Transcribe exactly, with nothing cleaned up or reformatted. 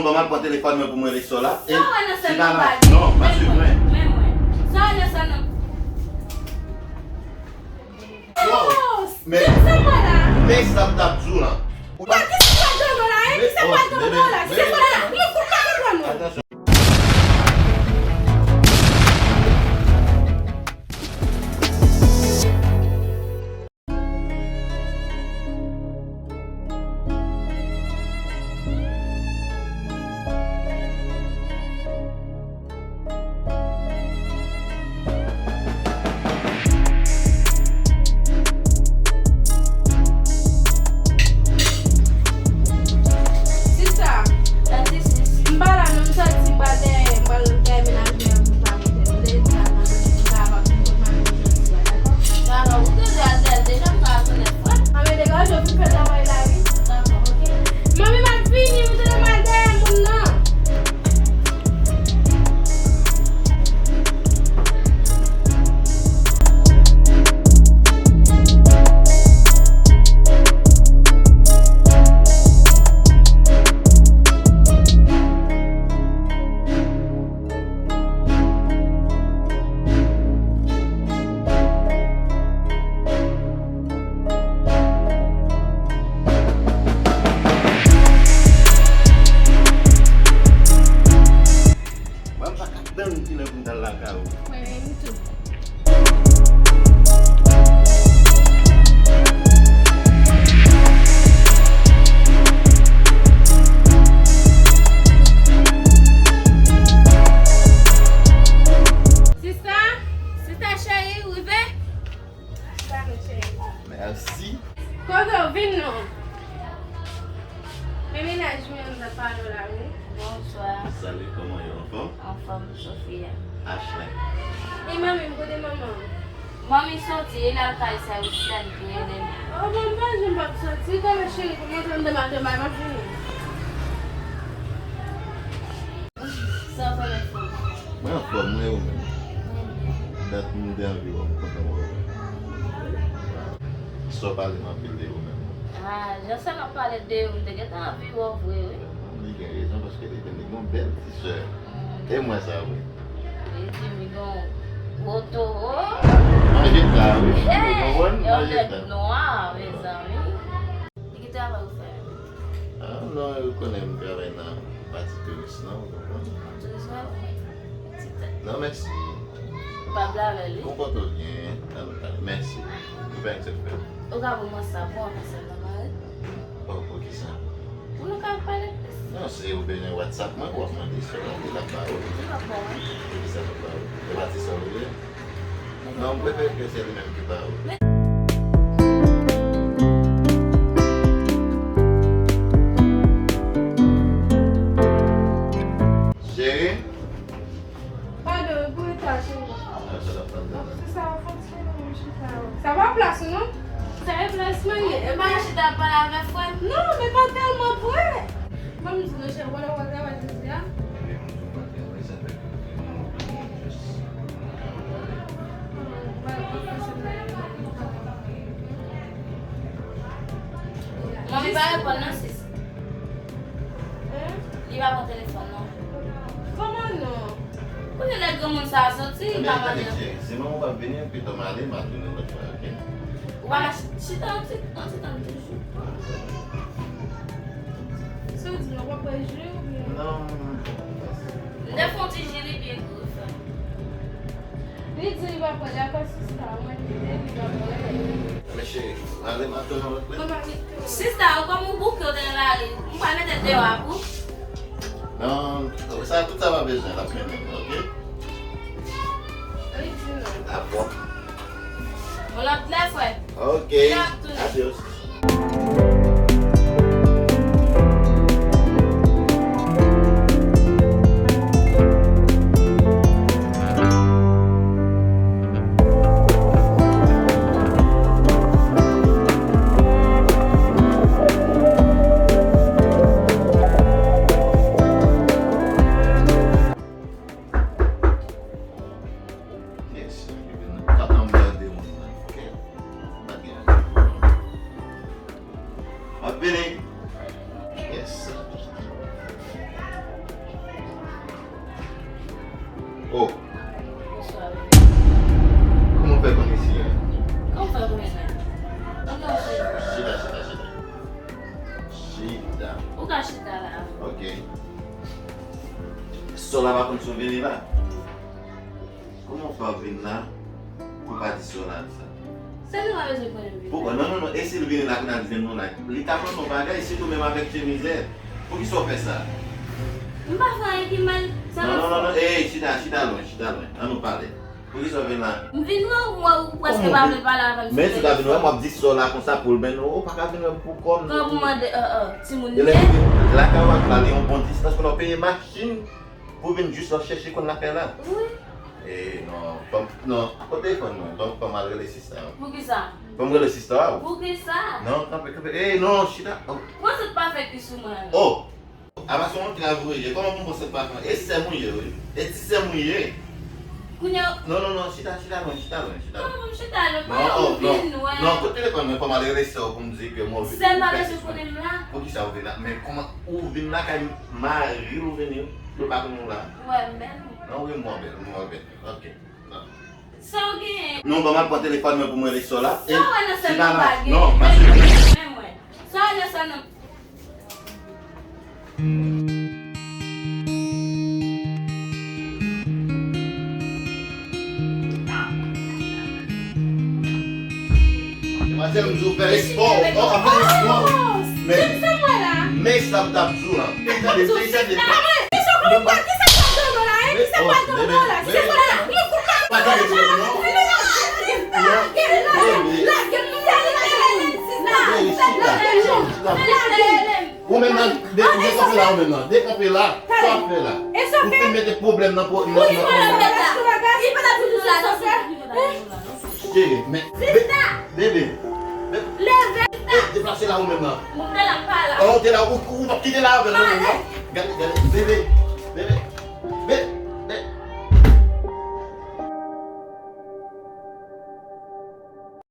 Bon, m al pran telefòn mwen pou m rele sè w la. Sa w wè nan sèl nan bagay? Non, pa swiv mwen. Men mwen. Sa w wè nan sèl nan? Wow! Men, men sa m t ap di w lan. Ou pa ki se pral dodo la, hein? Ki se pral dodo la? Ki se pral dodo la? Mwen fout pa konprann ou. Atansyon. Sista, m pa la non, m soti, m pral dèyè, m pral dèyè menaj mwen an pou m pa monte. M te di a manmi m pa kapab vin kot manmi m jodi a, dakò? Dakò, ou tande a dèyè deja, m ka al sou nèt frè. Anben, degaje w vin fè travay la, wi. Dakò, oke. Manmi m ap vini, ou tande, m al dèyè moun nan. Mwen, m pa ka tann kilè pou m t al lakay ou. Mwen menm tou. Sista, sista cheri, rive. Sa nou cheri. Mèsi. Kote w vin non? Men menaj mwen an m t ap pale w la, wi. Bonswa. Salut, comment est, en forme? Anfòm, Sofia. Ashley. E manmi m, kote manman w? Manmi soti, li al kay sè Wislène, ki rele m. Oh, bon, m pa janm p ap soti. Kòman cheri, kòman w tande mal de mal, m ap vini. Sa w fè, mèt fanm? Mwen anfòm, mwen, ou menm? Mwen byen. Dat m te anvi wè w, m kontan wè w. Sa w pale m anpil de ou menm. Ah, jan sa n ap pale de ou, m te gentan anvi wè w vre, wi. Li gen rezon, paske li te gen yon bèl ti sè. Mm. E mwen sa, wi. Li di m li gen yon gwo towo. Manje ta, wi. Ou konprann? Manje ta. Yon nèg nwa, mezanmi. Li ki travay ou fè? Ah, non, ou konnen m travay nan pati touris lan, ou konprann? Touris lan? Ti tèt. Non, mèsi. Ou pa vle avè li? Konpòte w byen, mèsi. Ou pa aksepte. Ou ka ban mwen sa pou ansanm nan mari? Oh, poukisa? Pou nou ka pale plis. Non, si ou bezwen WhatsApp mwen, w ap mande sè w la, l ap ba ou. Li p ap ba mwen. Poukisa l p ap ba ou? E pa ti sè w li ye? Non, m prefere ke se li menm ki ba ou. Cheri? Padon wi pou reta, cheri. Ah, sa t ap tann la. Se sa, fòk se nou, m chita. Sa pa plas ou, non? Sa e plas mwen ye. E pa chita ap pale avèk frè m? Non, men pa tèlman pre. Ban m di nou, chè, wè lè w al travay jodi a. Manmi pa reponn non, sis. Li pa pran telefòn non. Kòman non? Kote lè granmoun sa a soti, li pa pale. Si manman w pa vini, pito m ale, m a tounen lòt fwa, oke? Ou pa ka ch-, chita yon ti, yon ti tan toujou. Si w di m nan, w ap pran ji oubyen? Non. M te fè yon ti ji, li byen gou, sa. Li di li pa pran, dakò, sista, mwen di li pa pran. Mesye, ale m a tounen lòt lè. Sista, ou kòm ou bouke, ou te nan lari, m pral mete l deyò a pou. Non, sa, tout sa pa bezwen, l ap mennen, oke? Li di non. Dakò. Yon lòt lè, frè. Oke. Adios. Yes, m ap anmède moun nan, oke? Pa gen anyen. Oh, kòman w fè konn isi a? Kòman w fè konnen sa? Chita, chita, chita. Chita. Ou ka chita la. Ok. Sè w la pa konn si w vini la? Kòman w fè w vin la pou w pa di sè w la sa? Sè l pa bezwen konnen m vin la. Poukò? Non, non, non. E si l vini la kounye a l di vin nou la? Li ka konn yon bagay, sitou menm avèk chemizè. Poukisa w fè sa? M pa fè anyen ki mal. Sa non, non, non, non. Ey, chita, chita lwen, chita lwen. Ann nou pale. Poukisa w vin la? M vin wè w, m wè w prèske pa vle pale avè m. Men si w ta vin wè m, w ap di sè w la konsa pou l, men ou pa ka vin wè m pou kò m. Kòm ou mande, euh, euh, timoun li ye. Lakay w ak la, li yon bon distans, kounye a w peye machin pou w vin jis la chèche konn lakay la. Wi. E non, ban m, non, kote telefòn mwen? Ban m, ban m al rele sista yo. Poukisa? Ban m rele sista yo. Poukisa? Non, kanpe, kanpe. Ey, non, chita. Oh. Pran sèt pa fè ki sou mwen la. Oh! Apa se yon trav ou ye? Kòman pou m pran sèt pa fè? E sè m ou ye, wi. E ti sè m ou ye. Kounye a. Non, non, non, chita, chita lwen, chita lwen, chita lwen. Kòman pou m chita lwen? Non, oh, non. Non, kote telefòn mwen? Kòman al rele sè w pou m di ke mwen vin? Sè m pa bezwen konnen m la. Poukisa w vin la? Men kòman ou vin lakay mari w vini, pou l pa konnen w la? Wè, m bèl. Non, wi, m wè w bèl, m wè w bèl. Ok. Non. Sa w genyen? Non, ban m al pran telefòn mwen pou mwen rele sè w la. Sa w wè nan sè m nan pa genyen? Non, pa sou. Men mwen. Sa w wè nan sè m nan? Demwazèl, m di w fè espò. Oh, ap fè espò. Men, men sa m t ap di w la. Tande, tande, tande. Kisa w ap di la, hein? Kisa w ap di la? Kisa w ap di la? Pa tande di non. Ou menm nan, de, dekanpe la, ou menm nan. Dekanpe la. Sa w ap fè la? Ou fin mete pwoblèm nan, nan, nan. Cheri, men, be-, bebe, be-, deplase la ou menm nan. Ou te la, ou, ou p ap kite la avè l non, non. Gade, gade, bebe, bebe.